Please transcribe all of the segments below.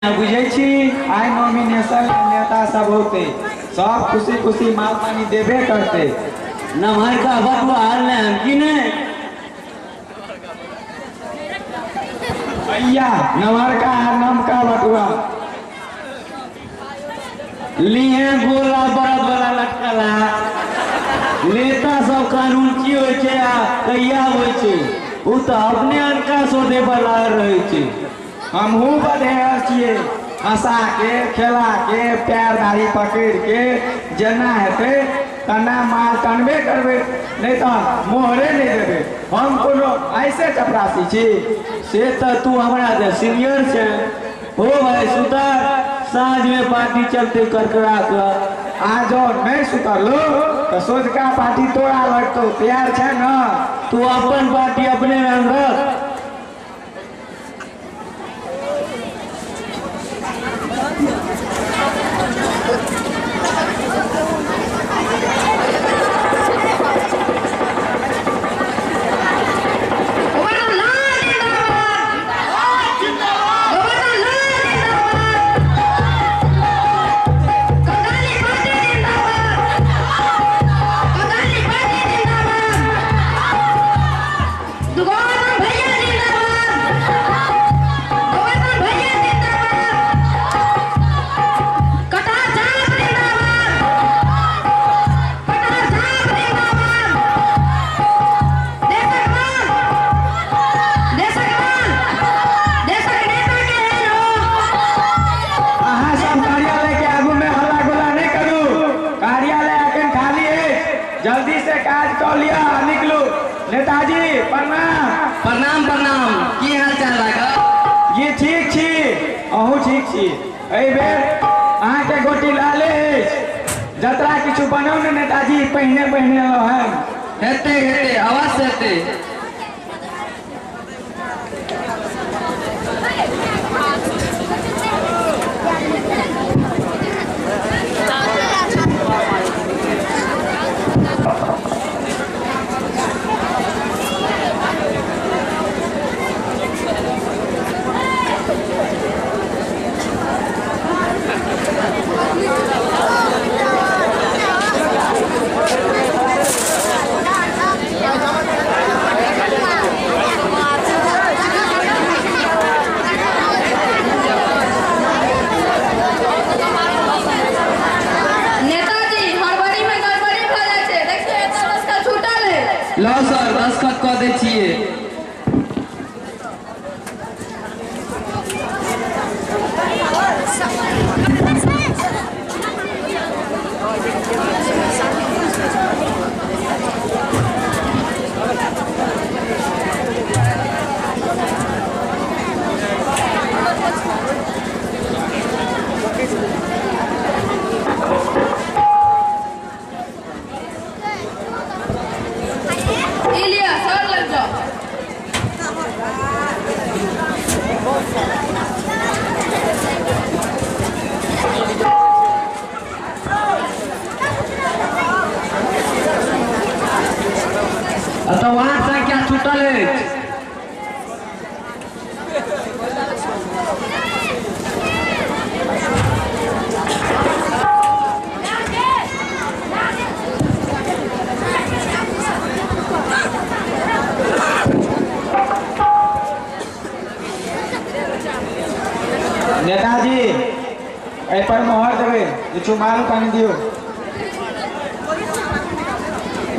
बुझै छी आइ नॉमिनेशन नेता सब होते सब खुशी खुशी माल पानी देबे करते। नमहर का बटुआ हाल नहीं हम की नहीं भैया नमहर का नमका बटुआ लिए गोला बरद वाला लटकला। नेता सब कानून की होइ छै आ कहिया होइ छै उ तो अपने अनका शोधे पर लागल रहै छै। हमहूँ बधेर छियै हंसा के खेला के पैर दाढ़ी पकड़ के जेना हेतै तेना माल टनबे करबै नहीं तो मोहरे नहीं देबै। हम कोनो ऐसे चपरासी छी। से तो तू हमरा से सीनियर छै हो भाई सुतार साँझ में पार्टी चलते करकरा के आ जो नहीं सुतरलो तो सोझका पार्टी तोरा लगतो। तैयार छै न? तू अपन पार्टी अपने रंग रख। जल्दी से काज कर लिया निकलू। नेताजी प्रणाम। प्रणाम प्रणाम। की हाल चाल राघव? ये ठीक छी अहूँ ठीक छी। एहि बेर अहाँके गोटी लाले अछि। जतरा किछु बनाउ ने नेताजी पहिने पहिने एलहुँ हन। हेतै हेतै अवश्य हेतै। लो सर दस्तखत कऽ दै छियै। तो वार्ड संख्या छूटल अछि। नेताजी एहि पर मोहर देबै किछु माल पानी दियौ।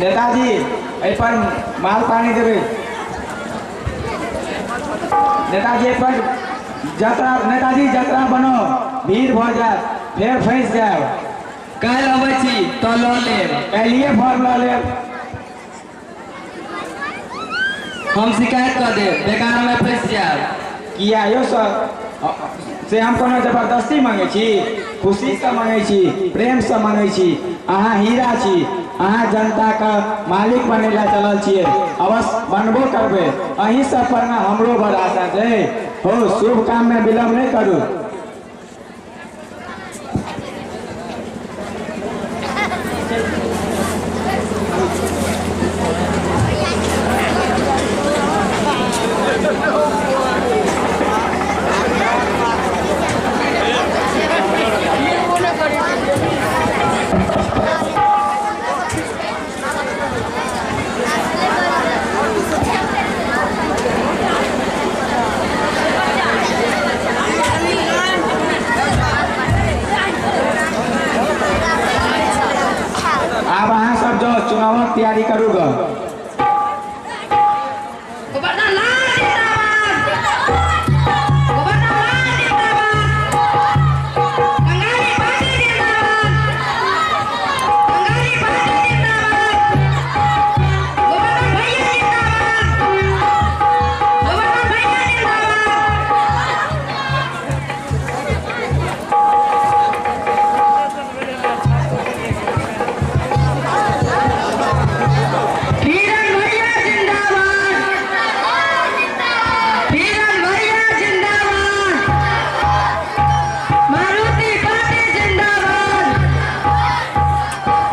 नेताजी एहि पर माल पानी देबै। नेताजी एहि पर जतरा नेताजी जतरा बनो भीड़ भऽ जायत फेर फँसि जायब। काल्हि अबै छी तऽ लऽ लेब। काल्हिए फॉर्म लऽ लेब। हम शिकायत कऽ देब बेकारमे फँसि जायब। किया यौ सर से हम कोनो जबरदस्ती मांगै छी? खुशीसँ मांगै छी प्रेमसँ मांगै छी। अहाँ हीरा छी अहाँ जनताके मालिक बनै लए चलल छियै अवश्य बनबो करबै। अहीं सब पर ने हमरो बड़ आशा छै। हो शुभ काममे विलम्ब नहि करू। तैयारी करू ग। गोवर्धन लाल जिंदाबाद, गोवर्धन लाल जिंदाबाद, कंगाली पार्टी जिंदाबाद, कंगाली पार्टी जिंदाबाद, गोवर्धन भैया जिंदाबाद, गोवर्धन भैया जिंदाबाद। किरण भैया जिंदाबाद, किरण भैया जिंदाबाद, मारुति पार्टी जिंदाबाद,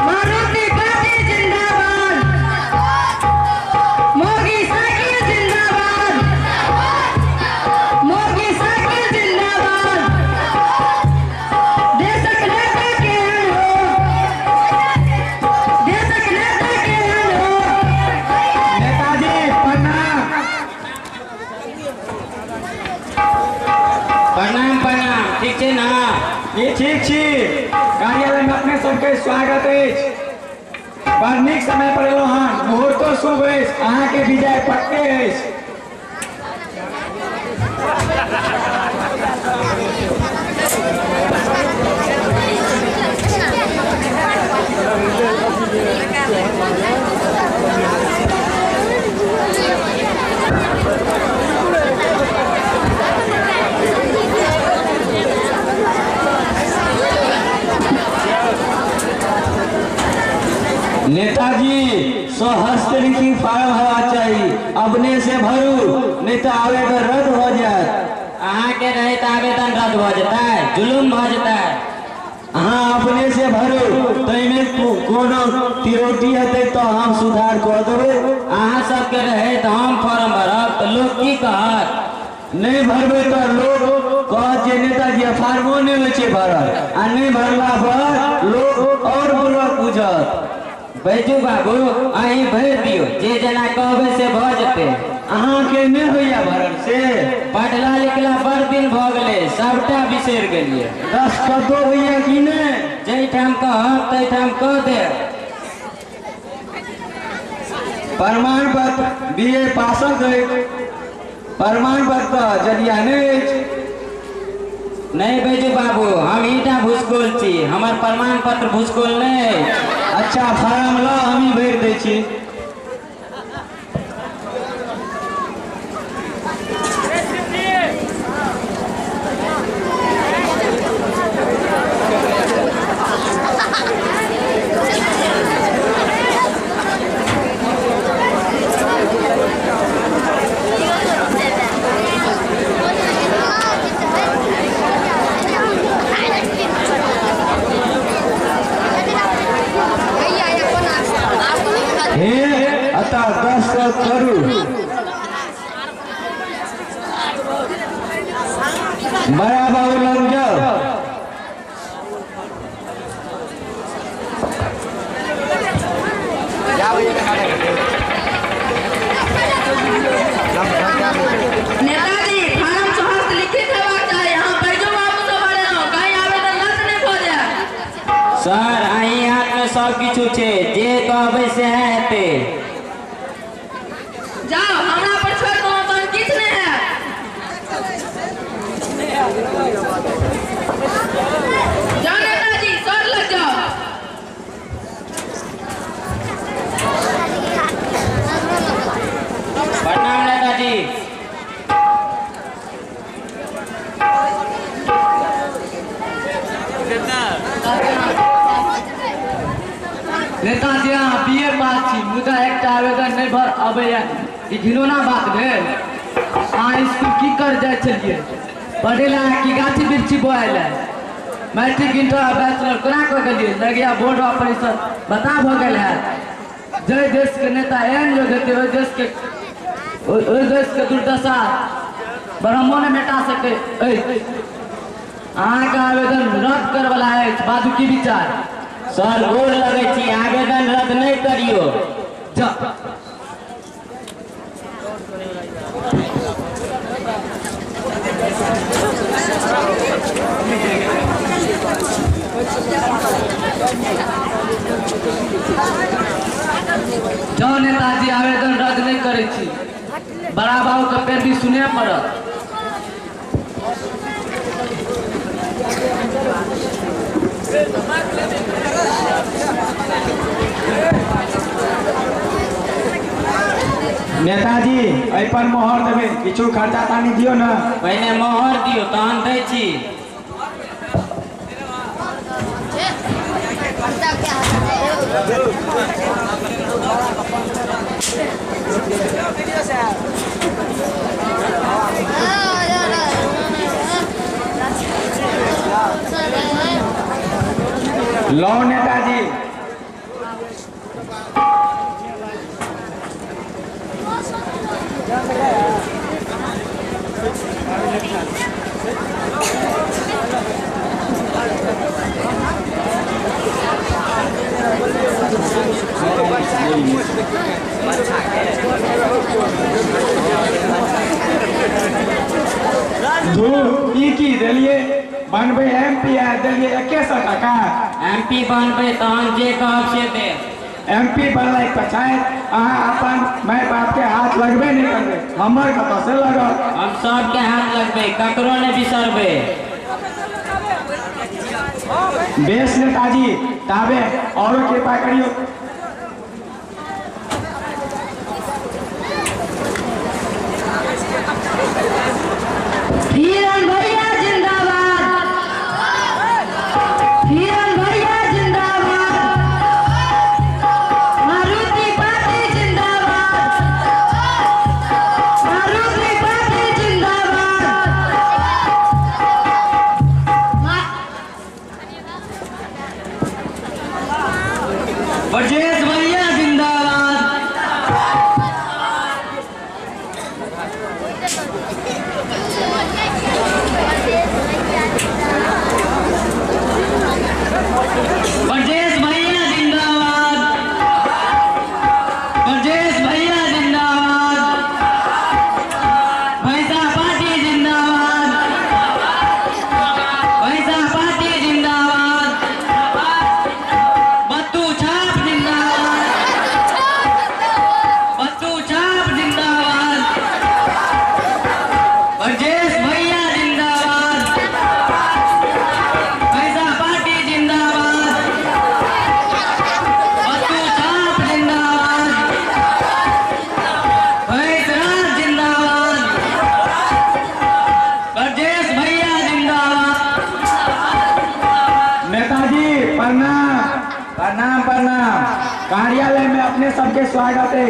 मारुति पार्टी जिंदाबाद, मोगी साइकिल जिंदाबाद, मोगी साइकिल जिंदाबाद। देशक नेता केहन हो, देशक नेता केहन हो। नेताजी प्रणाम। प्रणाम प्रणाम, ठीक छै ना? जी ठीक छी। कार्यालय में अपने सबके स्वागत अछि। बड़ नीक समय पर एलहुँ हन, मुहूर्तो शुभ अछि, अहाँके विजय पक्के अछि। नेताजी सहस्त्र फार्म होवा चाही, अपने से भरू नहीं तो आवेदन रद्द हो जाए। अहाँके रहैत आवेदन रद्द भऽ जेतै, जुलुम भऽ जेतै। अहाँ अपने से भरू ताहिमे कोनो त्रुटि हेतै तो हम सुधार कऽ देबै। अहाँ सबके रहैत हम फॉर्म भरब तऽ लोक की कहत? नहीं भरबै तऽ लोग कहत जे नेताजी फार्मो नहीं होइ छै भरल, आ नहीं भरला पर लोग और बुरा बुझत। बैजू बाबू अहीं भरि दियौ, जे जेना कहबै से भऽ जेतै। अहाँके नहि होइया भरल से? पढ़ला लिखला बड़ दिन भऽ गेलै, सबटा बिसरि गेलियै। दस्तखतो होइया कि नहि? जाहिठाम कहब ताहिठाम कऽ देब। प्रमाण पत्र बी ए पासक अछि, प्रमाण पत्र जरिया नहि अछि। नहि बैजू बाबू, हम ईटा भुसकोल छी, हमर प्रमाण पत्र भुसकोल नहि अछि। अच्छा फार्म लऽ हमही भरि दै छी। हे अतः दस्तखत करू। बड़ा बाबू लग जाओ। नेताजी फार्म सहस्त्र लिखित हेबाक चाही, अहाँ बैजू बाबू से भरेलहुँ, कहीं आवेदन रद्द नहि भऽ जाए। सर अहीं हाथमे सब किछु छै, जे कहबै सएह हेतै। जाओ हमरा पर छोड़ि देलहुँ तहन किछु नहि हैत। जाओ नेताजी सर लग जाओ। प्रणाम नेताजी। नेताजी अहाँ बी ए पास छी, मुदा एकटा आवेदन नहि भर अबैया, ई घिनौना बात भेल। अहाँ स्कूल की कर जाइ छलियै? पढ़ै लए कि गाछी बिरछी बोआइ लए? मैट्रिक इंटर आ बैचलर कोना कऽ गेलियै? लगैया बोर्ड आ परिषद बता भऽ गेल हैत। जाहि देशके नेता एहन लोग हेतै ओहि देशके दुर्दशा ब्रह्मो नहि मेटा सकै अछि। अहाँके आवेदन रद्द करवला अछि, बाजू की विचार? सर गोर लगै छी, आवेदन रद्द नहि करियौ। जा करै छी। बड़ा बाबू के पैरवी सुनय पड़त। नेताजी एहि पर मोहर देबै, किछु खर्चा पानी दियौ ने। पहिने मोहर दियौ तहन दै छी। लो नेताजी। की देलिए बनबै एमपी आ देलिए 2100 टाका। एमपी बनबै तहन जे कहब से देब। एमपी बनलाके पछाति अहाँ अपन माय बाप के हाथ लगबे नहीं करबै, हमर कतऽ से लगत? हम सबके हाथ लगबै, ककरो नहीं बिसरबै। बेस नेताजी, ताबे औरो कृपा करियो। हिरन भैया जिंदाबाद, हिरन भैया जिंदाबाद, मारुति पार्टी जिंदाबाद, मारुति पार्टी जिंदाबाद। ब्रजेश भैया जिंदाबाद। ब्रजेश भैया जिंदाबाद, ब्रजेश भैया जिंदाबाद, भैंसा पार्टी जिंदाबाद, भैंसा पार्टी जिंदाबाद, बत्तू छाप जिंदाबाद, बत्तू छाप जिंदाबाद, ब्रजेश भैया जिंदाबाद, भैंसा पार्टी जिंदाबाद, बत्तू छाप जिंदाबाद, भैंसराज जिंदाबाद, ब्रजेश भैया जिंदाबाद। नेताजी प्रणाम। प्रणाम प्रणाम। कार्यालय में अपने सबके स्वागत है।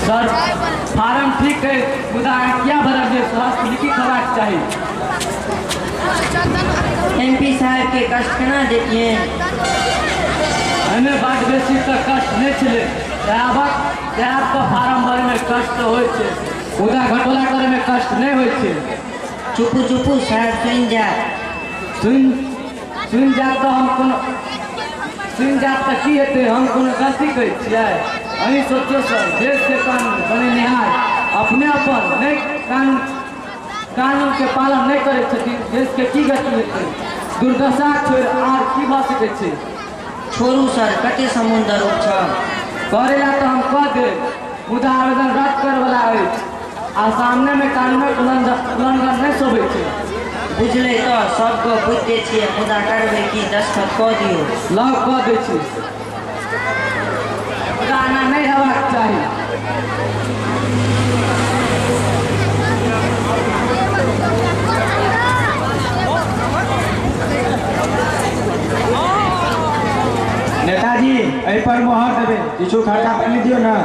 सर फार्म ठीक है, मुदा क्या भरल जे स्वास्थ्य लिखित हेबाक चाही। एमपी साहब के कष्ट केना देतियै? एहिमे बाट बेसी तऽ कष्ट नहि छलै। साहबक फार्म भरैमे कष्ट होइ छै, मुदा घटोला करैमे कष्ट नहि होइ छै। चुपू चुपू साहब सुनि जायत। सुनि जायत तऽ हम कोनो सुनि जायत तऽ की हेतै? हम कोनो गलती करै छियै? अहीं सोचियौ सर, देशके कानून बनेनिहार अपने अपन नहि कानून के पालन नहि करै छथिन, देशके की गति हेतै? दुर्दशा छोड़ि आर की भऽ सकै छै? छोड़ू सर, कते समुन्दर उपछल। करै ला तऽ हम कह देब, मुदा आवेदन रद्द करवला अछि। आ सामने में कानूनक उल्लंघन नहि शोभै छै। बुझलै तऽ सब गप बुझिते छियै, मुदा करबै की? दस्तखत कऽ दियौ। लऽ कऽ दै छी, मुदा एना नहि हेबाक चाही। नेताजी एहि पर मोहर देबै, किछु खर्चा पानी दियौ ने।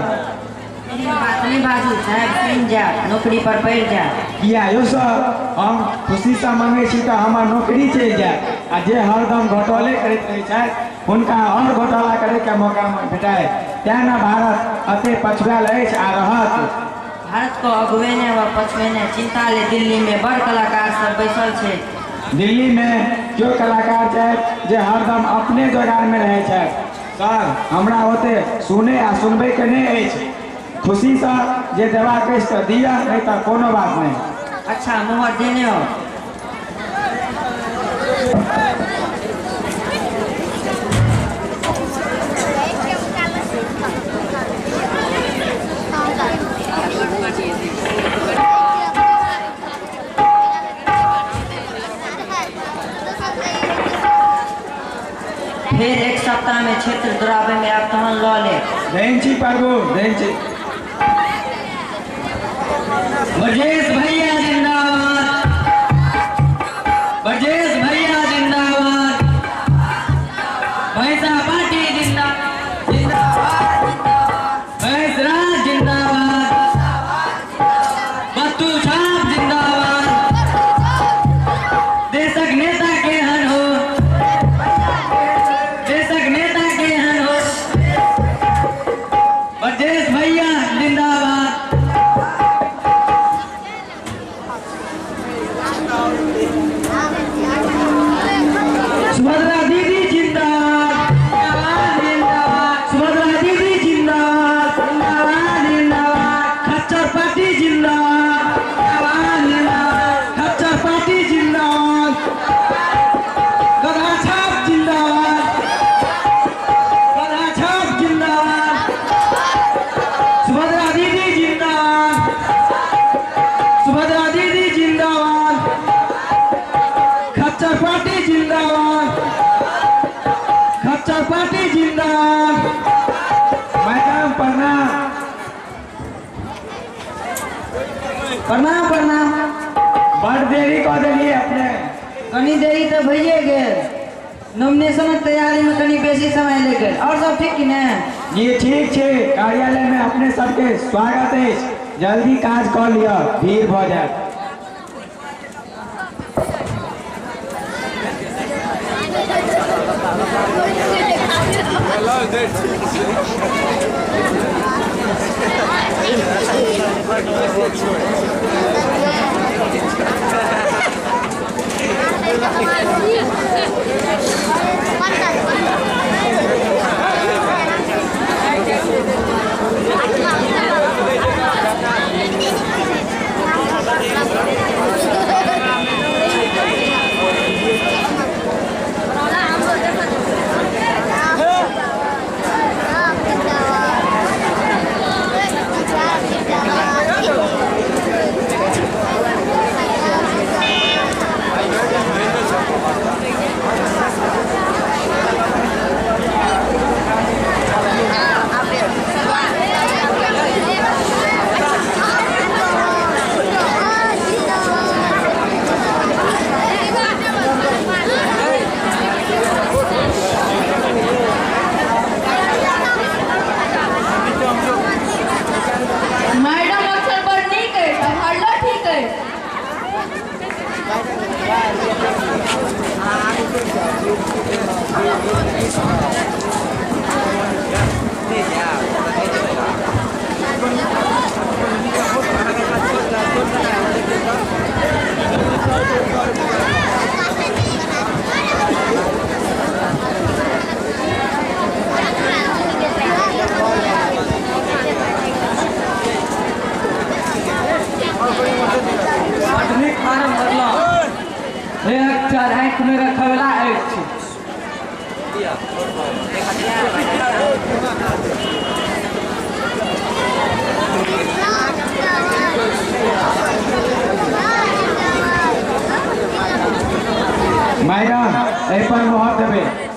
एहन बात नहि बाजू साहेब, सुनि जायब, नौकरी पर पड़ि जायब। किया यौ सर, हम खुशीसँ मंगै छी तऽ हमर नौकरी चलि जायत, आ जे हरदम घोटाले करैत रहै छथि हुनका आओर घोटाला करैके मौका भेटाय। तेँ ने भारत एते पछुआयल अछि आ रहत। भारत को अगुवेने व पछुएने चिंता ले दिल्ली में बड़ कलाकार सब बैसल छै। दिल्ली में केओ कलाकार छथि जे हरदम अपने जोगारमे रहै छथि। सर हमरा ओते सुने आ सुनबैके नहि अछि, खुशीसँ जे देबाक अछि तऽ दिअ, नहि तऽ कोनो बात नहि। अच्छा मोहर देने हो। फेर एक सप्ताह में क्षेत्र दौड़ाबे में आब तहन लऽ लेब। देन छी प्रभु, देन छी। ब्रजेश भैया जिंदाबाद, ब्रजेश भैया जिंदाबाद, भैंसा पार्टी जिंदाबाद, भैंस राज जिंदाबाद, बत्तू छाप जिंदाबाद। देशक नेता केहन हो, देशक नेता केहन हो, ब्रजेश भैया जिंदाबाद। सुभद्रा दीदी जिंदाबाद, जिंदाबाद, सुभद्रा दीदी जिंदाबाद, जिंदाबाद, जिंदाबाद, खच्चर पार्टी जिंदाबाद, जिंदाबाद, खच्चर पार्टी जिंदाबाद, गधा छाप जिंदाबाद, गधा छाप जिंदाबाद, सुभद्रा दीदी जिंदाबाद, सुभद्रा दीदी जिंदाबाद, खच्चर पार्टी जिंदाबाद, खच्चर पार्टी जिंदाबाद। मैडम प्रणाम। प्रणाम प्रणाम। बड़ देरी कऽ देलियै अपने। कनी देरी तऽ भइए गेल, नॉमिनेशनक तैयारी में कनी बेसी समय लागि गेल। और सब ठीक कि ने? जी ठीक छै। कार्यालय में अपने सबके स्वागत अछि, जल्दी काज कऽ लिअ, भीड़ भऽ जायत।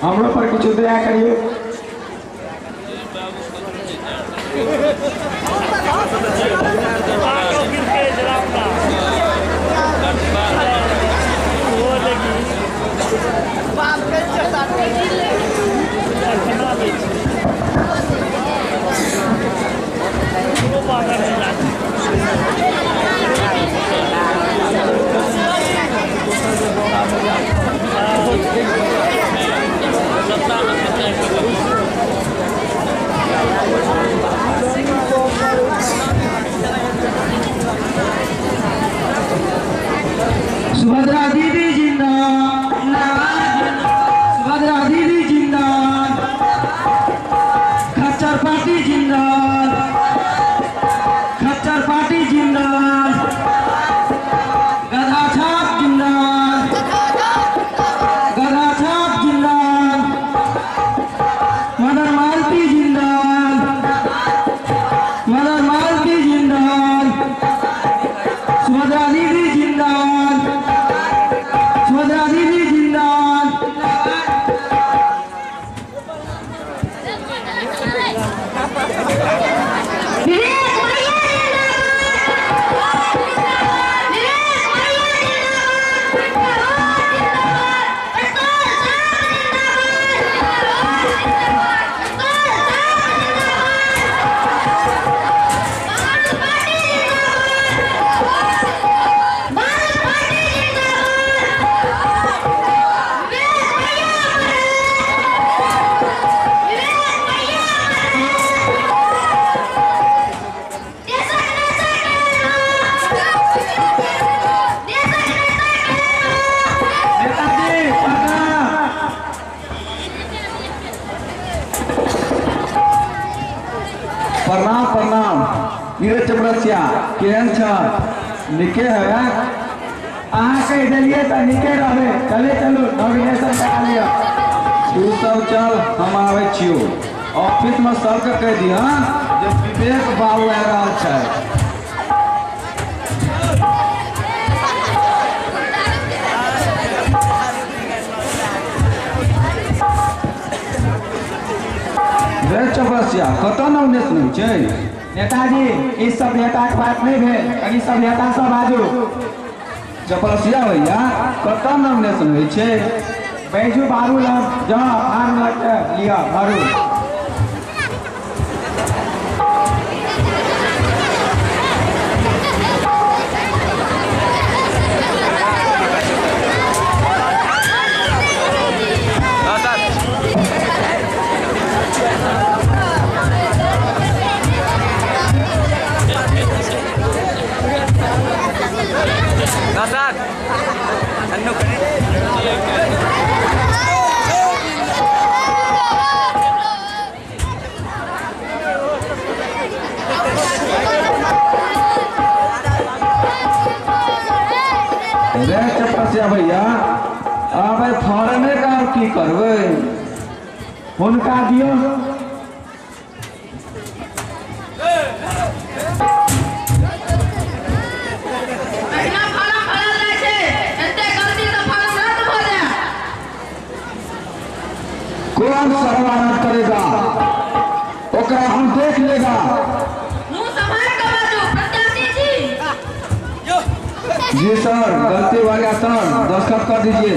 हमरो पर किछु दया करियौ। सुभद्रा दीदी जिंदाबाद, सुभद्रा दीदी जिंदाबाद, खच्चर पार्टी जिंदाबाद, खच्चर पार्टी जिंदाबाद, गधा छाप जिंदाबाद, गधा छाप जिंदाबाद, मदर मालती जिंदाबाद, मदर मालती जिंदाबाद, सुभद्रा दीदी जिंदाबाद, सुभद्रा दीदी जिंदाबाद। प्रणाम प्रणाम। रे चपरसिया केहन छ? निके है? अहाँ कहि देलियै तऽ निके रहबै। चले चलू नॉमिनेशन करा लिअ। तू सब चल, हम आबै छियौ। ऑफिस में सबके कहि दिह जे विवेक बाबू आबि रहल छै। रे चपरसिया कतऽ नॉमिनेशन होइ छै? नेताजी ई सभ्यताके बात नहि भेल, कनि सभ्यतासँ बाजू। चपरसिया भैया कतऽ नॉमिनेशन होइ छै? बैजू बाबू लग जाउ, फार्म लग के लिअ भरू। रे चपरसिया भैया आब फॉर्मे का की करबै? हुनका दियौ। अहिना फार्म भरल जाइ छै, एते गलती सँ फार्म रद्द भऽ जाय। कौन सरवा रद्द करेगा ओकरा हम देख लेगा। मुँह सम्हारि कऽ बाजू, प्रत्याशी छी। जी सर, गलती हो गया सर, दस्तखत कर दीजिए।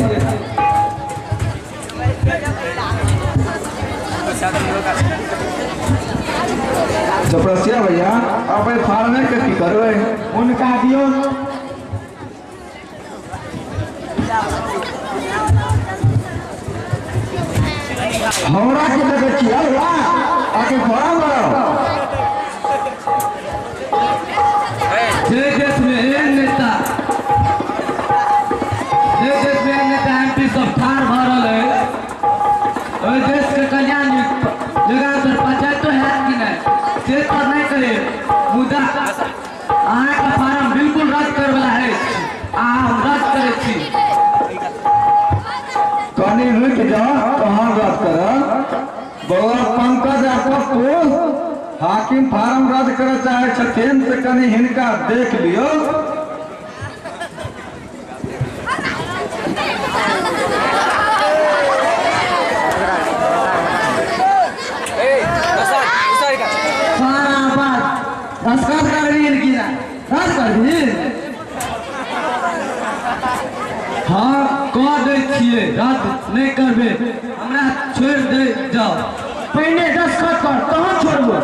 चपरसिया भैया अब फार्मे के की करबै? हुनका दियौ। हमरा के देखै छियै आके फॉर्म भरो। जे देश में एहन नेता, जे देश में एहन नेता एमपी सब ठाढ़ भऽ रहल है, ओहि देश के कल्याण जगह पर पंचायतो हैत कि नहि से तऽ नहि करे, मुदा अहाँके फार्म बिल्कुल रद्द करवला अछि। अहाँ हम रद्द करै छी। कनि रुकि जाओ तहन रद्द करब। बौआ पंकज आ पप्पू हाकिम फार्म रद्द करऽ चाहै छथिन से कनि हिनका देख लियौ। नहि करबै, हमरा छोड़ि दे जाओ। पहिने दस्तखत कर तहन छोड़बो।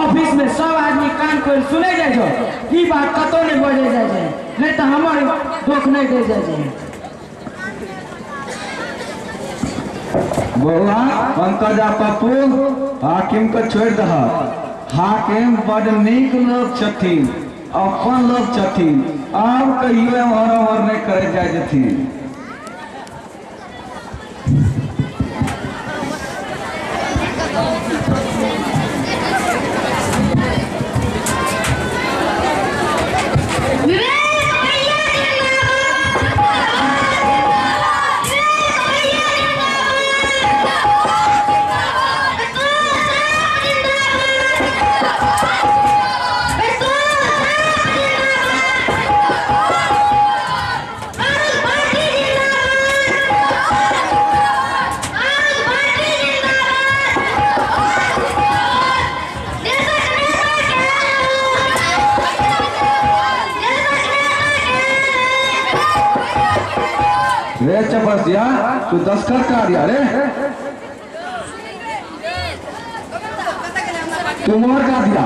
ऑफिस में सब आदमी कान खोल सुनै जाइ छौ, ई बात कतौ नहि बजै जाइ छै, नहि तऽ हमर दोख नहि दे जाइ छै। बौआ पंकज आ पप्पू, हाकिम के छोड़ि दह। हाकिम बड नीक लोक छथिन, अपन लोक छथिन, आब कहियो एम्हर ओम्हर नहि करे जाइ छथिन। रे चपसिया, तू दस्तखत करा दिया रे, तू मोहर करा दिया।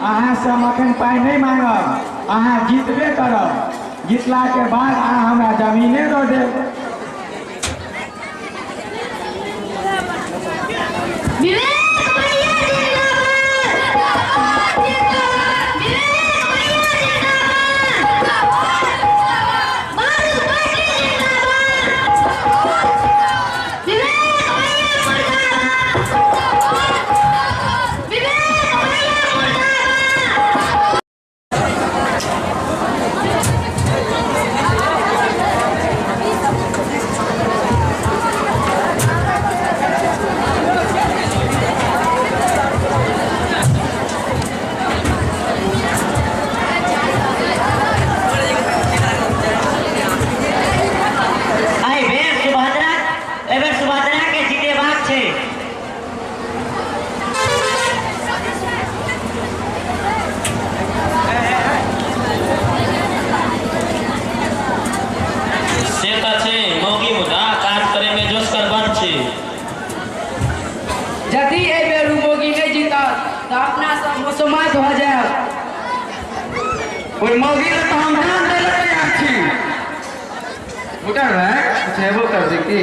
अहाँ से हम अखन पाइ नहीं मांगब, अहाँ जीतबे करब, जीतला के बाद अहाँ हमरा जमीने दऽ देब। यदि एहि बेर मोगी नहीं जीतत तो अपना सब मुसलमान हो जाए। ओहि मौगी ले तो हम जान दै लए तैयार छी। मुटा रे कुछ हेबो कर दे की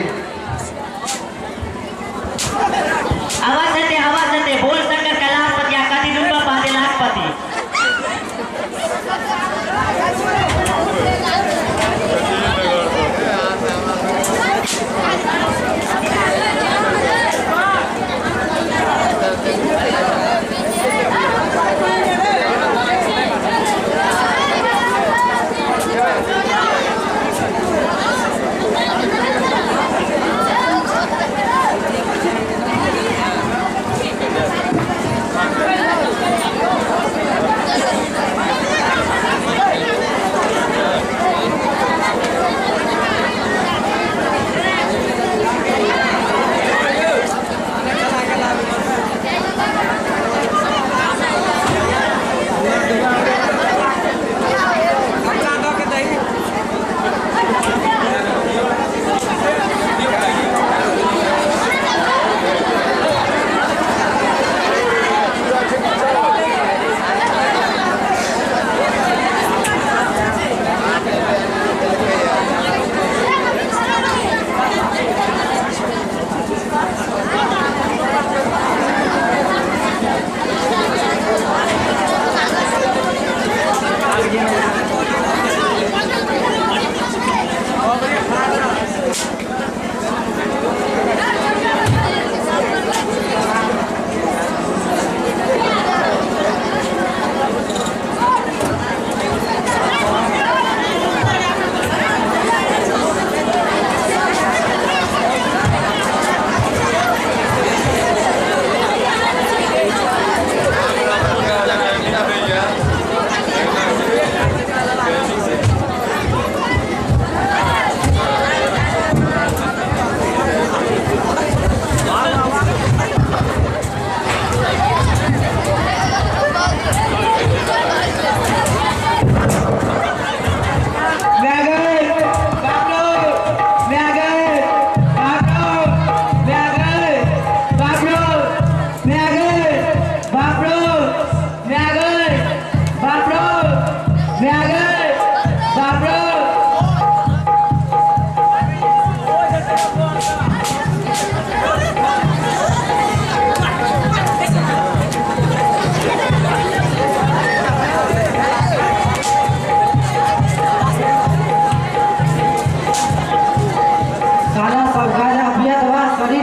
आवाज देते बोल शंकर कैलाशपति आ कति दुर्गा पादे लाखपति।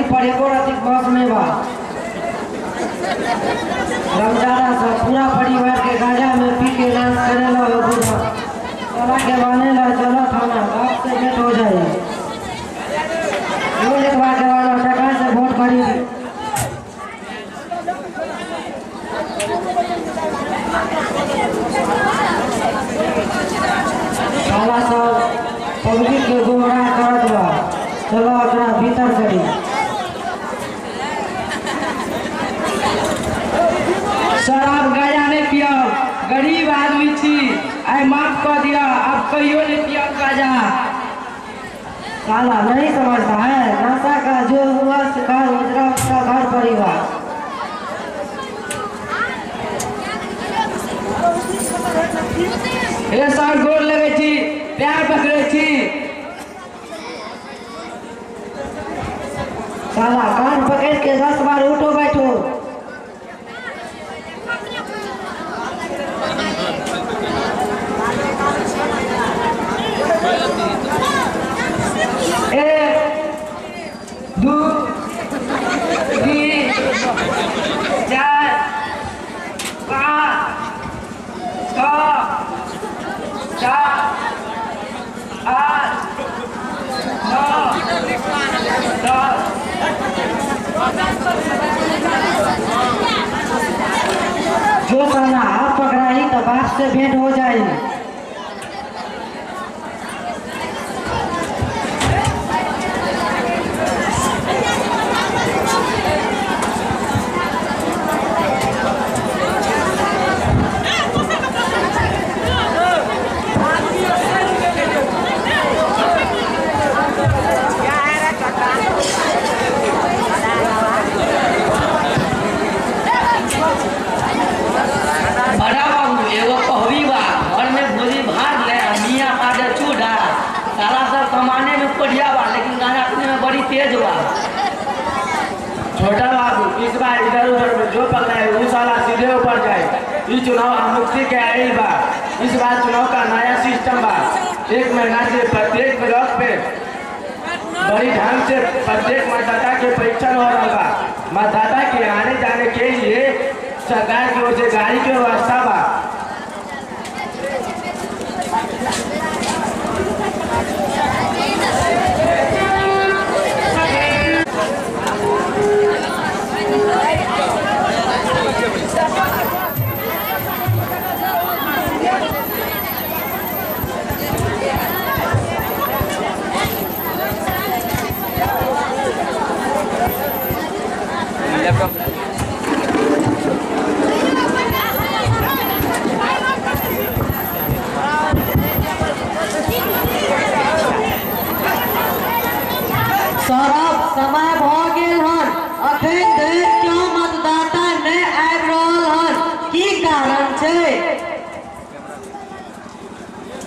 पर एको रति बस नहीं बा। रमजादा सब पूरा परिवार के गांजा में पी के डांस करे ला हो बुझा। चला के बाने ला चलो थाना बाप से भेंट हो जाए। वो लिखवा के वाला टका से वोट खरीद। साला सब पब्लिक के गुमराह करत बा। चलो अपना भीतर करी। शराब गांजा नहीं पियब, गरीब आदमी छी, आइ माफ कर दिया, अब कहियो नहीं पियब गांजा। साला नहीं समझता है, नशा का जो हुआ शिकार उजरा उसका घर परिवार। हे सर गोर लगे छी, पैर पकड़े छी। साला कान पकड़ के 10 बार उठो बैठो। एक 2 3 4 5 6 7 8 9 10। जो साला आप पकड़ाई तो बाप से भेंट हो जाए। बड़ा बाबू एगो कहबी बा, घर में भोजी भात ले मियाँ पाजे चूड़ा। साला सब कमाने में कोढ़िया बा, लेकिन गाना पीने में बड़ी तेज बा। छोटा बाबू इस बार इधर उधर में जो पकड़ाए वो साला सीधे ऊपर जाए। इस चुनाव मुक्ति के आयल बा। इस बार चुनाव का नया सिस्टम बा। 1 महीना से प्रत्येक ब्लॉक पे बड़ी ढंग से प्रत्येक मतदाता के परीक्षण हो रहा बा। मतदाता के आने जाने के लिए सरकार की ओर से गाड़ी की व्यवस्था बा। सौरभ समय भऽ गेल हन, अखन धरि क्यों मतदाता नहि आबि रहल हन, की कारण छै?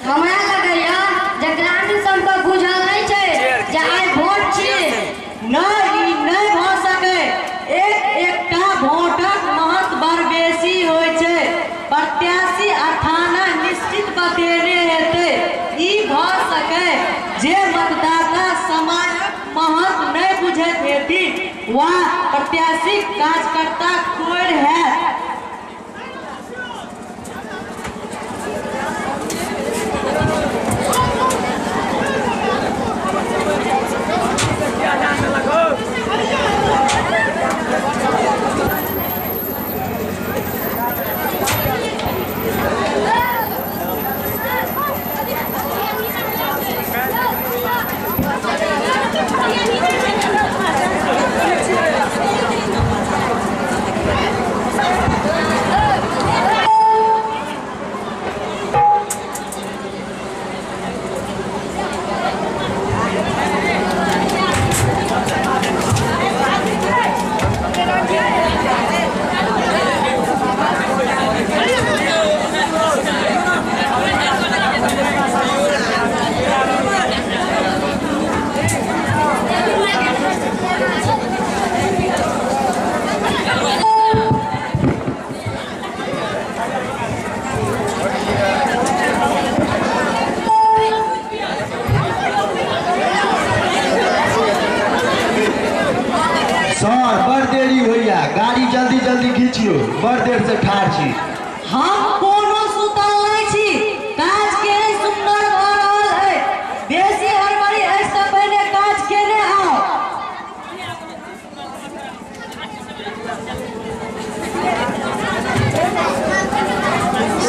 हमरा लगैया जे ग्रामीण सबके बुझल नहि छै जे आइ वोट छी। नहि, ई नहि भऽ सकै। एक एकटा वोटक महत्व बड़ बेसी होइ छै। प्रत्याशी आ थाना निश्चित बतेने हेतै। ई भऽ सकै जे मतदाता समाजक महत्व नहि बुझैत हेथिन वा प्रत्याशी कार्यकर्ता कोरि हैत। Thank you. सर बड़ देरी होइया, गाड़ी जल्दी जल्दी घीचियो, बड़ देर से ठाढ़ छी। हम कोनो सुतल नहि छी, काज केहन सुन्दर भऽ रहल अछि। बेसी हड़बड़ी अछि तऽ पहिने काज केने आउ।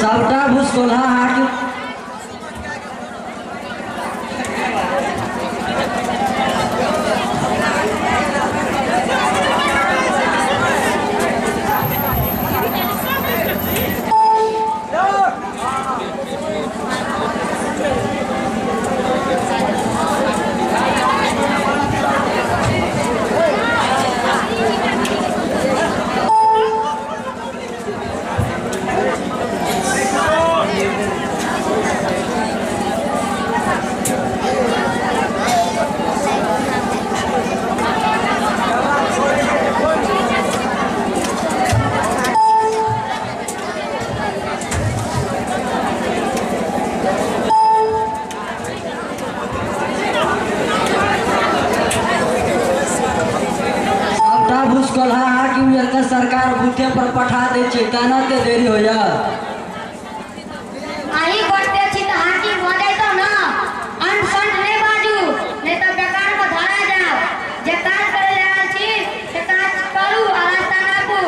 सबटा भुसकोलहा हाकिम सरकार बूथे पर पठा दै छै, केना के देरी होइया? अहीं बढ़ते छी तऽ हाकिम भऽ जैतौ न। अंट संट नहि बाजू, नहि तऽ बेकार मे धरा जायब। जे काज करै लए आयल छी से काज करू आ रास्ता नापू।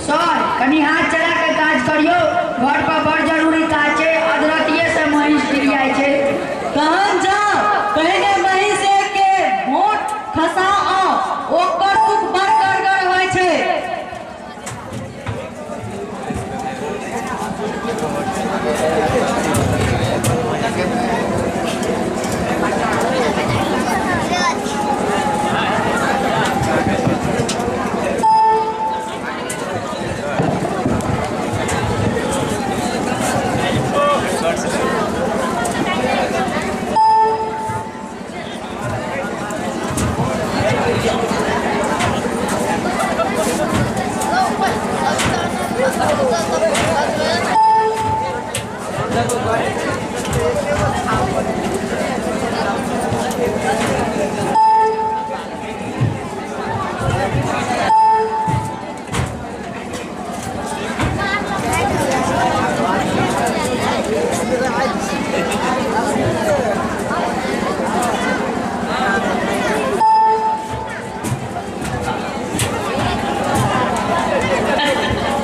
सर कनी हाथ चला के काज करियो, घर पर बड़ जरूरी काज छै, अदरतिये से महींस गिर जाइ छै। तहन जाउ, पहिने महींस के वोट खसा आउ, ओकर तुक बड़ गड़गड़ होइ छै।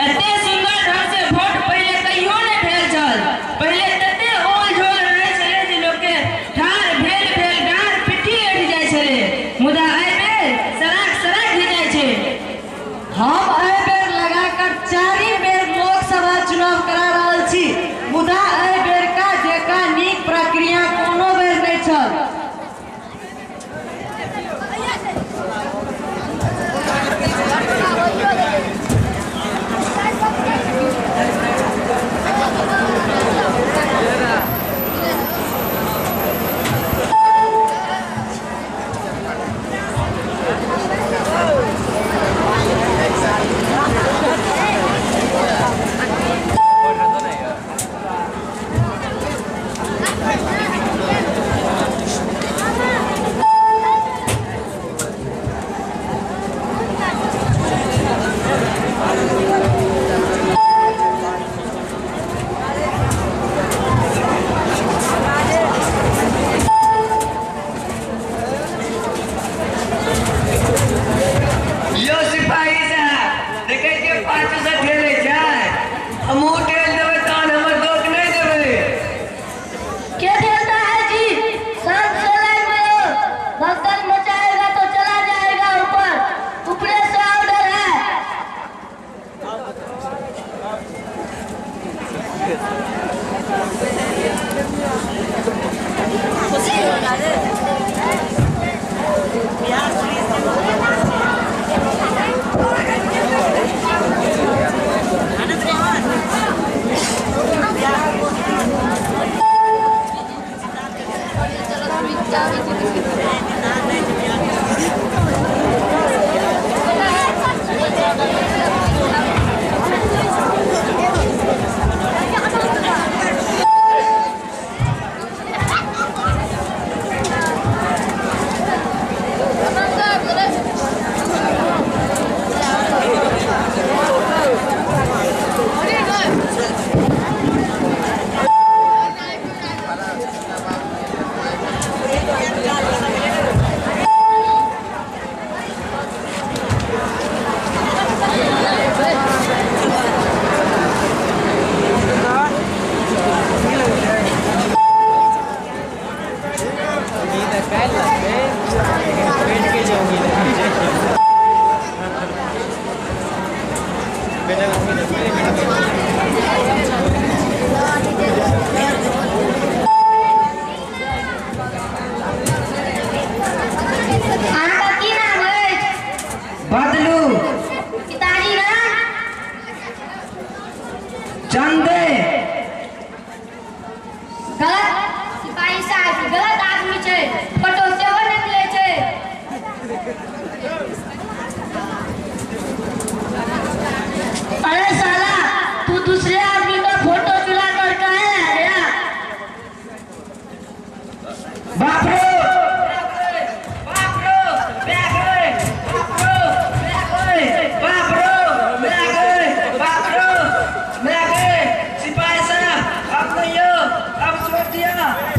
एते सुंदर ढंग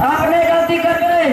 आपने गलती कर गए।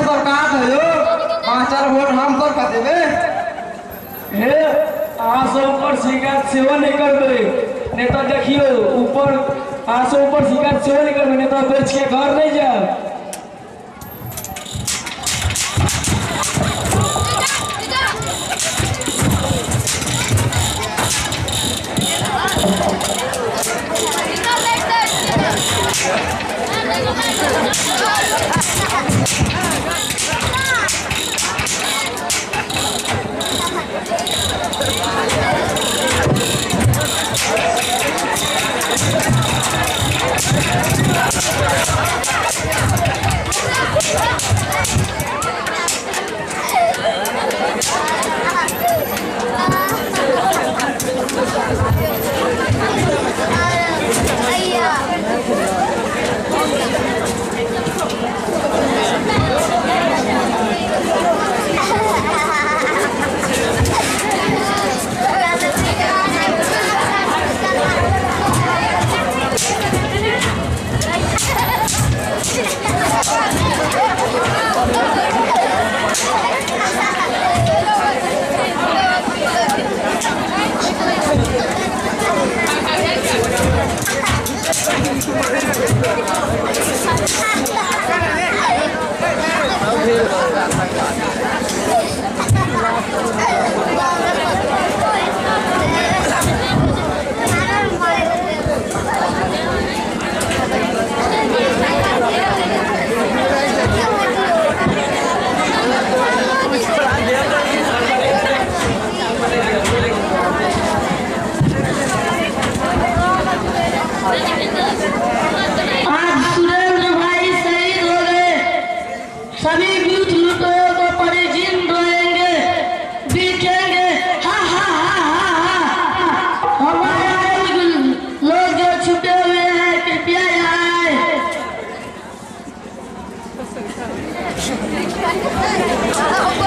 के सरकार है यो, 5-4 वोट हम सब का देबे। हे अहाँ सब ऊपर शिकायत सेहो नहि करबै, नहि तऽ देखियौ ऊपर अहाँ सब ऊपर शिकायत सेहो नहि करबै, नहि तऽ बेच के घर नहि जायब।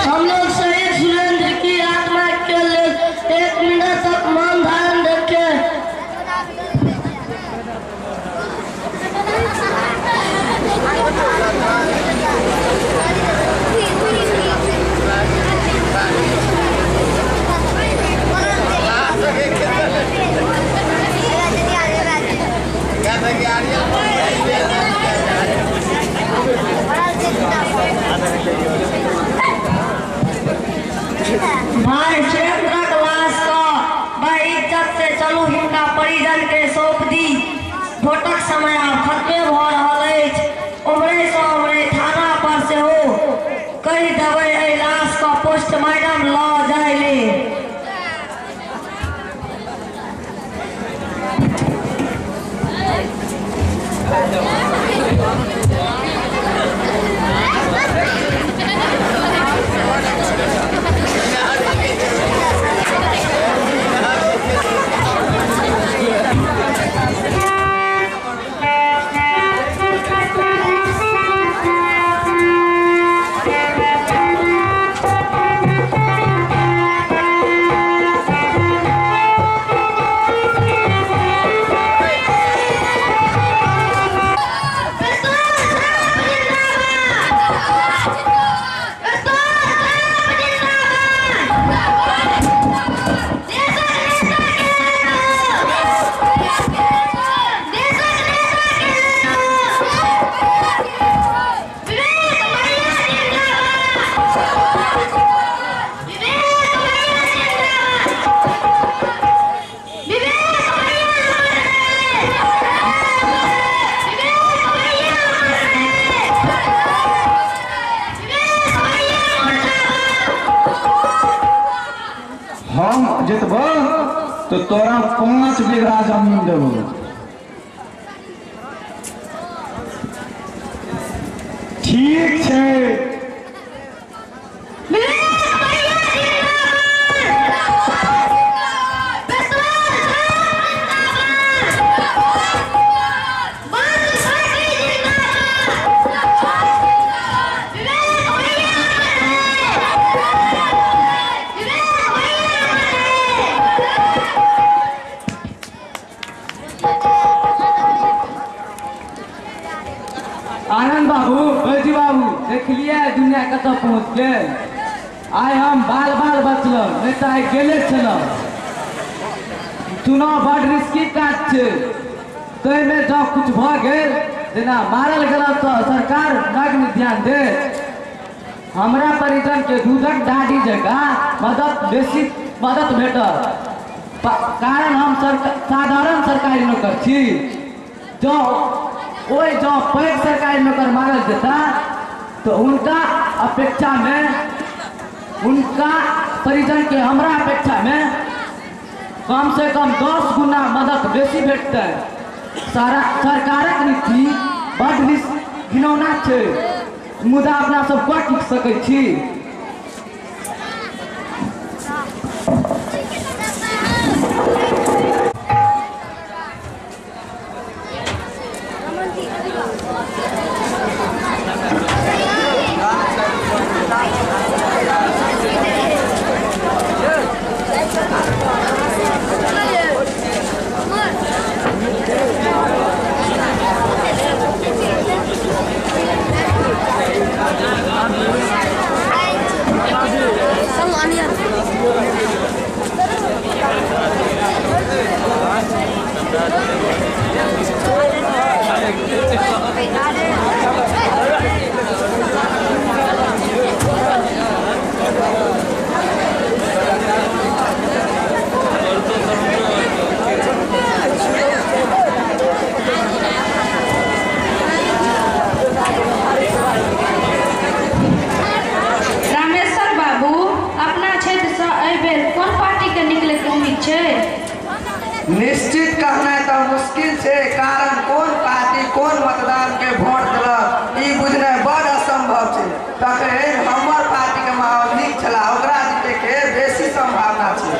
हम लोग शहीद सुरेंद्र की आत्मा के लिए 1 मिनट तक मौन धारण रखें। भाई सुरेंद्रक लाश बड़ इज्जत से चलू हिनका परिजन के सौंप दी। भोटक समय आब खत्मे भऽ रहल अछि। उम्हरे सँ उम्हरे थाना पर सेहो कहि देबै एहि लाश के पोस्टमार्टम लऽ जाय ले। हम जितबो तो तोरा 5 बीघा जमीन देबो। ठीक छै। दुनिया कतऽ पहुँच गेल। आइ हम बाल बाल बचलहुँ, नहि तऽ आइ गेले छलहुँ। चुनाव बड रिस्की काज छै, ताहिमे जँ किछु भऽ गेल जेना मारल गेलहुँ तऽ सरकार नग्न ध्यान देत। हमरा परिजन के दूधक दाढ़ी जकाँ मदद बेसी मदद भेटत, कारण हम साधारण सरकारी नौकर छी। जँ ओहि जँ पैघ सरकारी नौकर मारल जेता तऽ हुनका अपेक्षामे, हुनका परिजन के हमरा अपेक्षामे कम से कम 10 गुना मदद बेसी भेटतै। सारा सरकारक नीति बड घिनौना छै, मुदा अपना सब कऽ की सकै छी। रामेश्वर बाबू, अपना क्षेत्र से एहि बेर कोन पार्टी के निकले के उम्मीद छै? निश्चित कहनाइ तऽ मुश्किल छै, कारण कोन पार्टी कोन मतदान के वोट देलक ई बुझनाइ बड़ असंभव छै। तखन हमर पार्टी के माहौल नीक छला, ओकरा जीते के बेसी संभावना छै।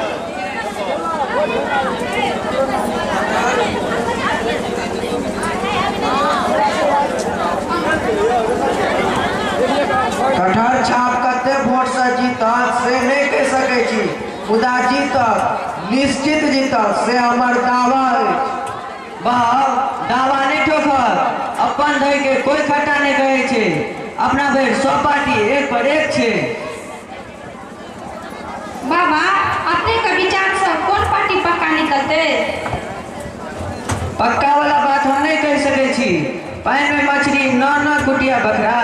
कटहर छाप कते वोट से जीतत से नहि कहि सकै छी, मुदा जीतत, निश्चित जीतत से हमर दावा अछि। बाब, दावा नहि ठोकत, अपन धरि के कोई खट्टा नहि कहै छै। अपना भरि सब पार्टी एक पर एक छै। बाबा, अपने के विचार से कोन पार्टी पक्का निकलते? पक्का वाला बात हम नहीं कह सकै छी। पानि में मछली न न कुटिया बकरा।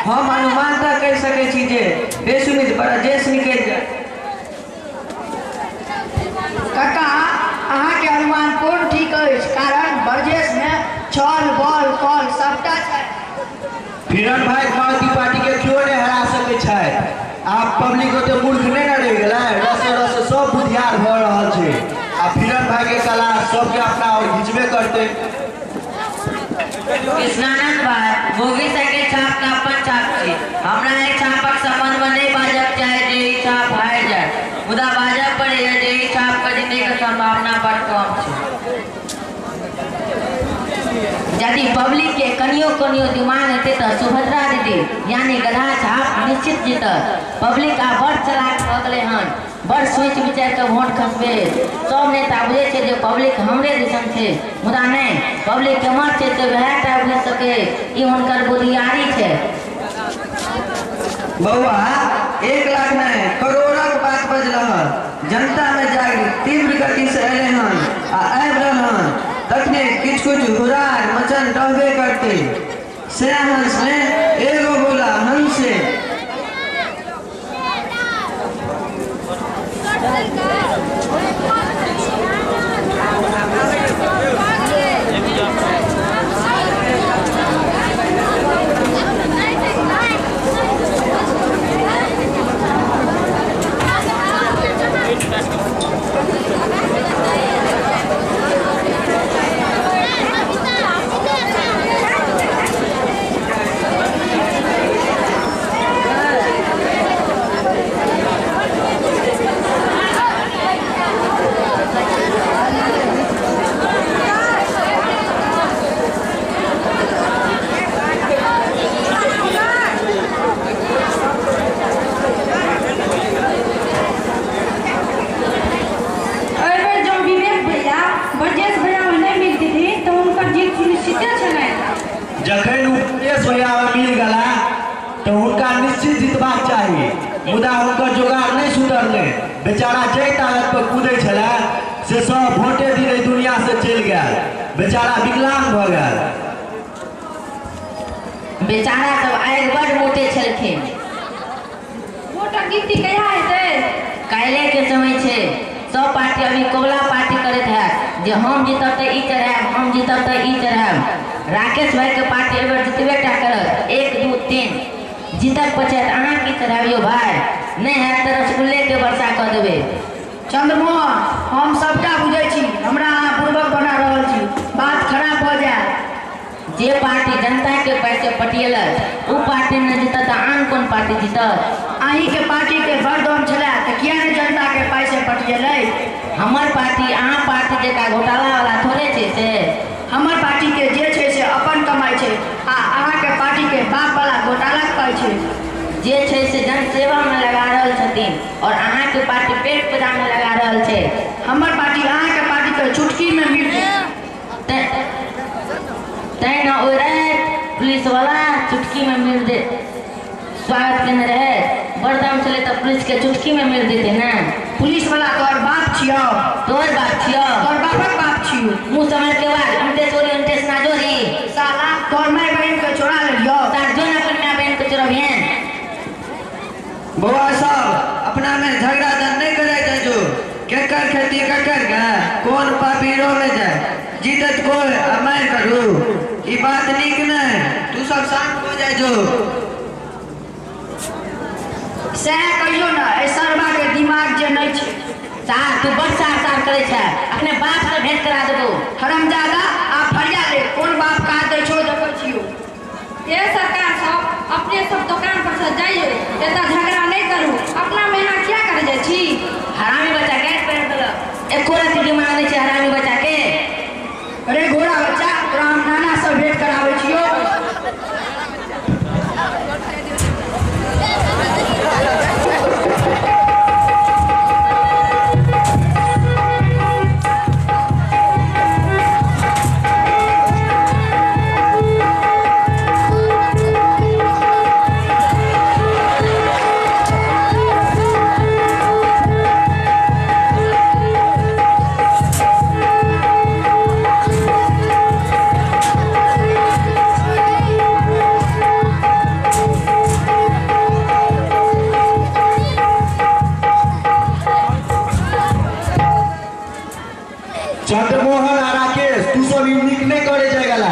हम अनुमान तक कह सकै छी जे बेसुमित बड़ा जेस निकलि जाय। काका, अहाँके अनुमान पूर्ण ठीक अछि, कारण ब्रजेश में छल बल कल सबटा छै। फिरन भाई मारुति पार्टी के क्यों नहीं हरा सकै छथि? आब पब्लिक ओते मूर्ख नहि ने रहि गेलै, रसे रसे सब बुधियार भऽ रहल छै। आ फिरन भाई के कला सबके अपना और घिचबे करतै। कृष्णानंद भाई, मोगी साइकिल छाप के अपन छाप छी। हमरा एहि छापक संबंध में नहीं बाजक चाहे जे ई छाप हारि जाय, मुदा बाजऽ पड़ैया जे ई छाप के जीते के संभावना बड़ कम छै। यदि पब्लिक के कनियो कनियो दिमाग हेतै तऽ सुभद्रा दीदी यानी गधा छाप निश्चित जीतत। पब्लिक आ बड़ चलाक भऽ गेलै हन, बड़ सोचि विचारि कऽ वोट खसबे। सब नेता बुझै छै जे पब्लिक हमरे दिसन छै, मुदा नहि, पब्लिक केम्हर छै से वएह टा बुझि सकै, ई हुनकर बुधियारी छै। बौआ, 1 लाख नहि करोड़क बात बजलह। जनता में जागृत तीव्र गति से एलै हन आ आबि रहल हन, तखने किछु किछु हुरार मचन रहबे करते। से हंस ने एगो बोला हंसे। निश्चित जीतबाक चाही, मुदा हुनकर जोगार नहि सुधरलै। बेचारा जाहि ताकत पर कूदै छलै से सब वोटे दिन एहि दुनिया से चलि गेल, बेचारा विकलांग भऽ गेल। बेचारा सब आगि बड मोटे छलखिन। वोटक गिनती कहिया हेतै? काल्हि के समय छै। सब पार्टी अभी कोबला पार्टी करैत हैत जे हम जीतब तऽ ई चढ़ायब, हम जीतब तऽ ई चढ़ायब। राकेश भाई के पार्टी एहि बेर जितबे टा करत, 1 2 3 जीतक पछाति अहाँ की चढ़ाबियौ भाई? नहि हैत तऽ रसगुल्ले के वर्षा कऽ देबै। चंद्रमोहन, हम सबटा बुझै छी, हमरा अहाँ बुड़बक बना रहल छी, बात खराब भऽ जायत। जे पार्टी जनता के पैसे पटियलक ओ पार्टी नहि जीतत तऽ आन कोन पार्टी जीतत? अहीं के पार्टी के बड़ दम छलै तऽ किया नहि जनता के पैसे पटियलै? हमर पार्टी अहाँ पार्टी जकाँ घोटाला वाला थोड़े छै। से हमर पार्टी के जे छै से अपन कमाइ छै आ अहाँके पार्टी के बाप वाला घोटाला पाइ छै। जे छै से जनसेवा में लगा रहल छथिन और अहाँके पार्टी पेट पूजा में लगा रहल छै। हमर पार्टी अहाँके पार्टी के चुटकी में मिल तैं न ओहि राति पुलिस वाला चुटकी में मिल दे स्वागत केने रहे। बड़ दम छलै तऽ पुलिस के चुटकी में मिल देते ने। पुलिस वाला तोहर बाप छियौ। तोहर बाप छियौ। तोहर बापक बाप छियौ। मुँह समझ के बाद उनटे चोरी उनटे ना जोरी। साला तोहर माय बहिन के चोरा लेलियौ। तार जो न अपन माय बहिन के चोरबिहेन। बौआ सब अपना में झगड़ा जन नहीं करे जाजू। केकर खेती केकर गे, कौन पापी रोले जाए, जीतत कोई आ मारि करू, ई बात नीक नहीं। तू सब शांत हो जाए जो। सएह कहियो ने, एहि सरबा के दिमाग जे नहीं छै। सार तू बड़ सार सार करे छै, अपने बाप से भेंट करा देबो। हरामजादा आ फरिया ले, कोन बाप काज दै छौ देखै छियौ। ए सरकार सब अपने सब दुकान पर से जाइयो, एतऽ झगड़ा नहीं करू। अपना में यहाँ क्या करे जाइ छी? हरामी बच्चा गैस पैर देलक, एको रत्ती दिमाग नहीं छै हरामी बच्चा के। अरे घोड़ा बच्चा, तोरा हम नाना से भेंट कराबै छियौ। चंद्रमोहन आ राकेश, तू सब ई नीक नहीं करे जाय गेला।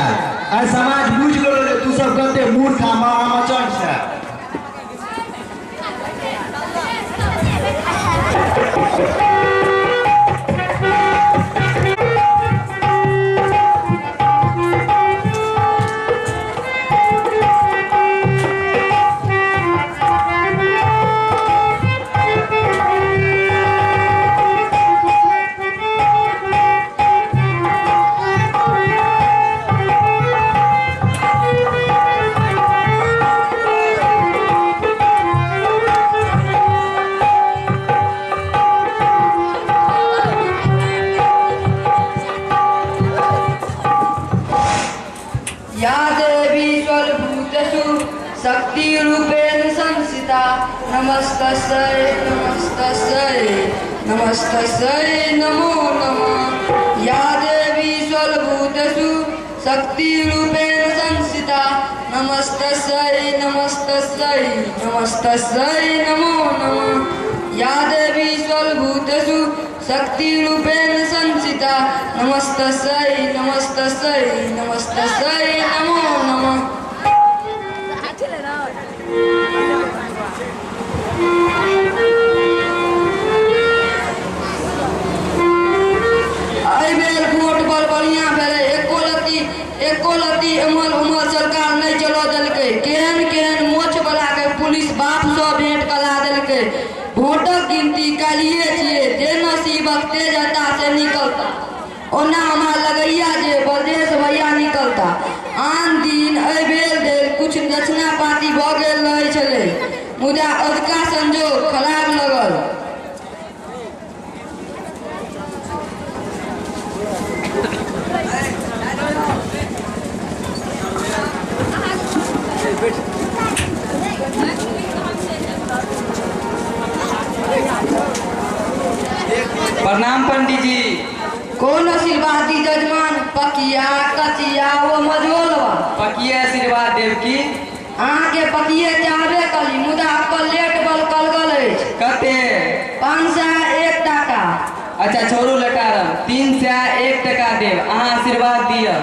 आइ समाज बुझि गेलो जे तू सब कते मूर्ख आ महामचन छै। या देवी सर्वभूतेषु शक्तिरूपेण संस्थिता, नमस्तस्यै नमस्तस्यै नमस्तस्यै नमो नमः। या देवी सर्वभूतेषु शक्तिरूपेण संस्थिता, नमस्तस्यै नमस्तस्यै नमस्तस्यै नमो नमः। या देवी सर्वभूतेषु शक्तिरूपेण संस्थिता, नमस्तस्यै नमस्तस्यै नमस्तस्यै नमो नमः। एहि बेर वोट बड़ बढ़िया भेलै, एको लत्ती एम्हर ओम्हर सरकार नहि चलऽ देलकै। केहन केहन मोछ वाला के पुलिस बाप सँ भेंट करा देलकै। वोटक गिनती काल्हिए छियै, जे नसीबक तेज हेता से निकलता। ओना हमरा लगैया जे ब्रजेश भैया निकलता। आन दिन एहि बेर देल कुछ दक्षिणा पाती भऽ गेल रहै छलै, मुदा अजुका संजोग खराब लगल। दी जजमान पकिया कचिया ओ मझोलवा। पकिया आशीर्वाद देव की? अहाँके पकिए चाहबे कली, मुदा आपके लेट बल कलगल अछि। कते? 501 टाका। अच्छा छोड़ू लटारम, 301 टका देब, अहाँ आशीर्वाद दिअ।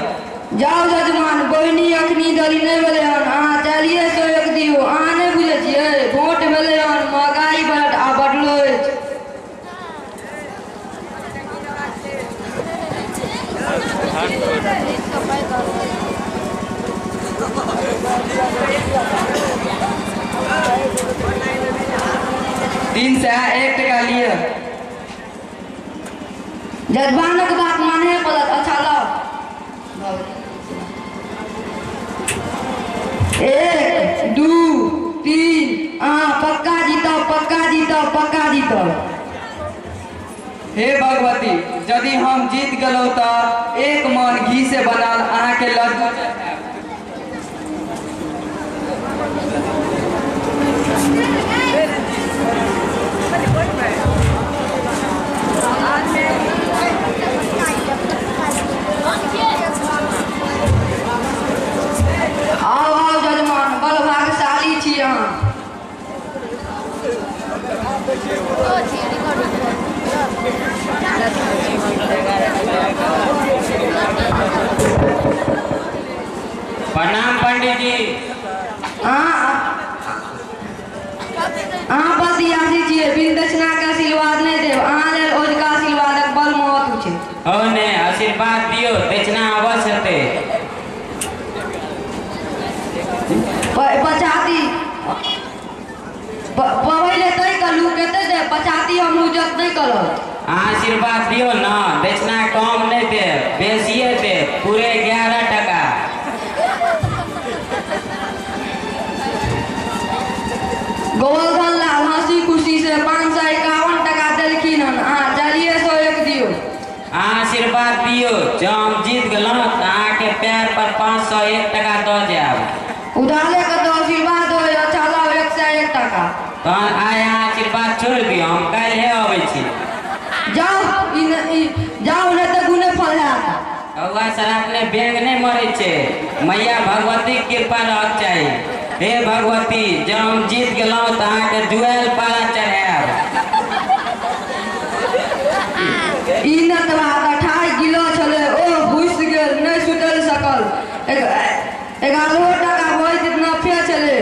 जाउ जजमान, बहिनी अखनी धरि नहि भेलै हन, अहाँ 401 दियौ। अहाँ नहि बुझै छियै, वोट भेलै हन, महगाई बड़ आ बढ़लो अछि। 301 टका लिअ। जजमानक बात माने पड़त। अच्छा लाउ। 1 2 3, अहाँ पक्का जीतब, पक्का जीतब, पक्का जीतब। हे भगवती, यदि हम जीत गेलहुँ तऽ 1 मन घी से बनल अहाँके लड्डू चढ़ायब। आओ आओ जजमान, बड़ भाग्यशाली छी अहाँ। प्रणाम पंडित जी। अहाँ बसियासी छियै, बिन दक्षिणा के आशीर्वाद नहि देब। अहाँ लेल ओजका आशीर्वादक बड़ महत्व छै। हौ ने, आशीर्वाद दियौ, दक्षिणा अवश्य हेतै। पछाती पहिले तय कलू कते देब, पछाती हम उजत नहि करब। आशीर्वाद दियौ न, दक्षिणा कम नहि देब, बेसिए देब, पूरे 11 टका। गोवर्धन लाल हंसी खुशी से 551 टका देलखिन हन, अहाँ 401 दियौ। आशीर्वाद दियौ, जँ हम जीत गेलहुँ तऽ अहाँके पैर पर 501 टका दऽ जायब। उधारे के तऽ आशीर्वाद होय। अच्छा लाउ 101 टका। तहन आइ अहाँ आशीर्वाद छोड़ि दियौ, हम काल्हिए अबै छी। जाउ जाउ, नहि तऽ गुने फल हैत। कौआ शराब ने बेंग नहि मरै छै, मैया भगवतीक कृपा रहक चाही। हे भगवती, जँ हम जीत गेलहुँ तऽ अहाँके जुआयल पारा चढ़ायब। ई नतवा 28 किलो छलै, ओ घुसि गेल, नहि सुतल सकल। 11 टका भऽ जितना फेर छलै।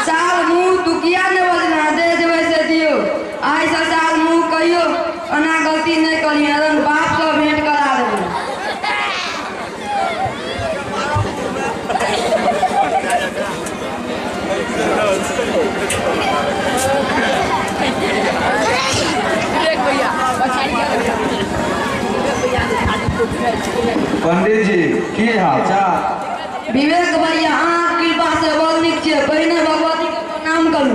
साल मुँह तू किया नहि बजना, दे देबै से दियौ। आइसँ साल मुँह कहियो एना गलती नहि करिहे, बापसँ भेंट करा देबै। पंडित जी की हाल चाल? विवेक भैया, अहाँ कृपा से बड़ नीक छियै। पहिने भगवती के प्रणाम करू।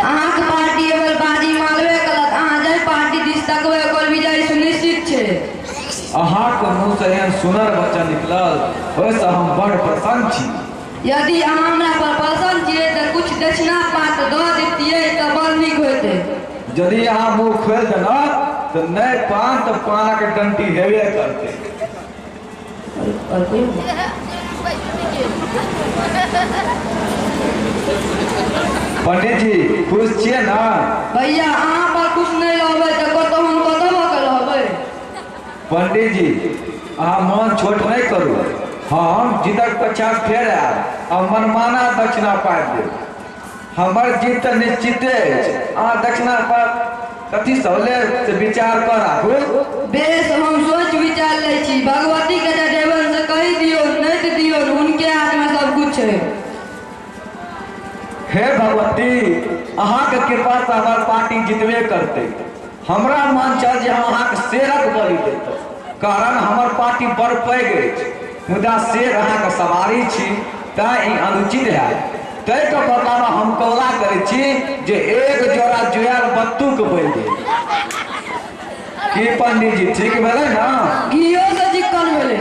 अहाँके पार्टी एबेर बाजी मारबे करत। अहाँ जाहि पार्टी दिस तकबै ओकर विजय सुनिश्चित छै। अहाँके मुँह से एहन सुनर वचन निकलल, ओहिसँ हम बड़ प्रसन्न छी। यदि अहाँ हमरा पर प्रसन्न छियै तऽ कुछ दक्षिणा पात दऽ दितियै तऽ बड़ नीक होइतै। यदि अहाँ मुँह खोलि देलक तऽ नहि पान तऽ पानक डंटी हेबे करतै। पंडित जी खुश छियै ने? भैया अहाँ पर खुश नहि रहबै तऽ कतौ हम कतौ भऽ के रहबै। पंडित जी अहाँ मन छोट नहि करू, हम जीतक पछा फेर आयब आ मनमाना दक्षिणा पाबि देब। हमर जीत तऽ निश्चिते अछि, अहाँ दक्षिणा पर कथी सब लेब से विचार कऽ राखू। बेस, हम सोच विचार लै छी। भगवती के जे देबन से कहि दियौ, नहि तऽ दियौ, हुनके हाथमे सब कुछ छै। हे भगवती, अहाँके कृपासँ हमर पार्टी जीतबे करतै। हमरा मन छल जे हम अहाँके शेरक बलि दैतहुँ, कारण हमर पार्टी बड़ पैघ अछि, मुदा शेर अहाँके सवारी छी, तैँ ई अनुचित हैत। ताहिके बदलामे हम कौला करै छी जे एक जोड़ा जुआयल बत्तूके बलि दे। की पंडित जी ठीक भेलै ने? घियो से चिक्कन भेलै।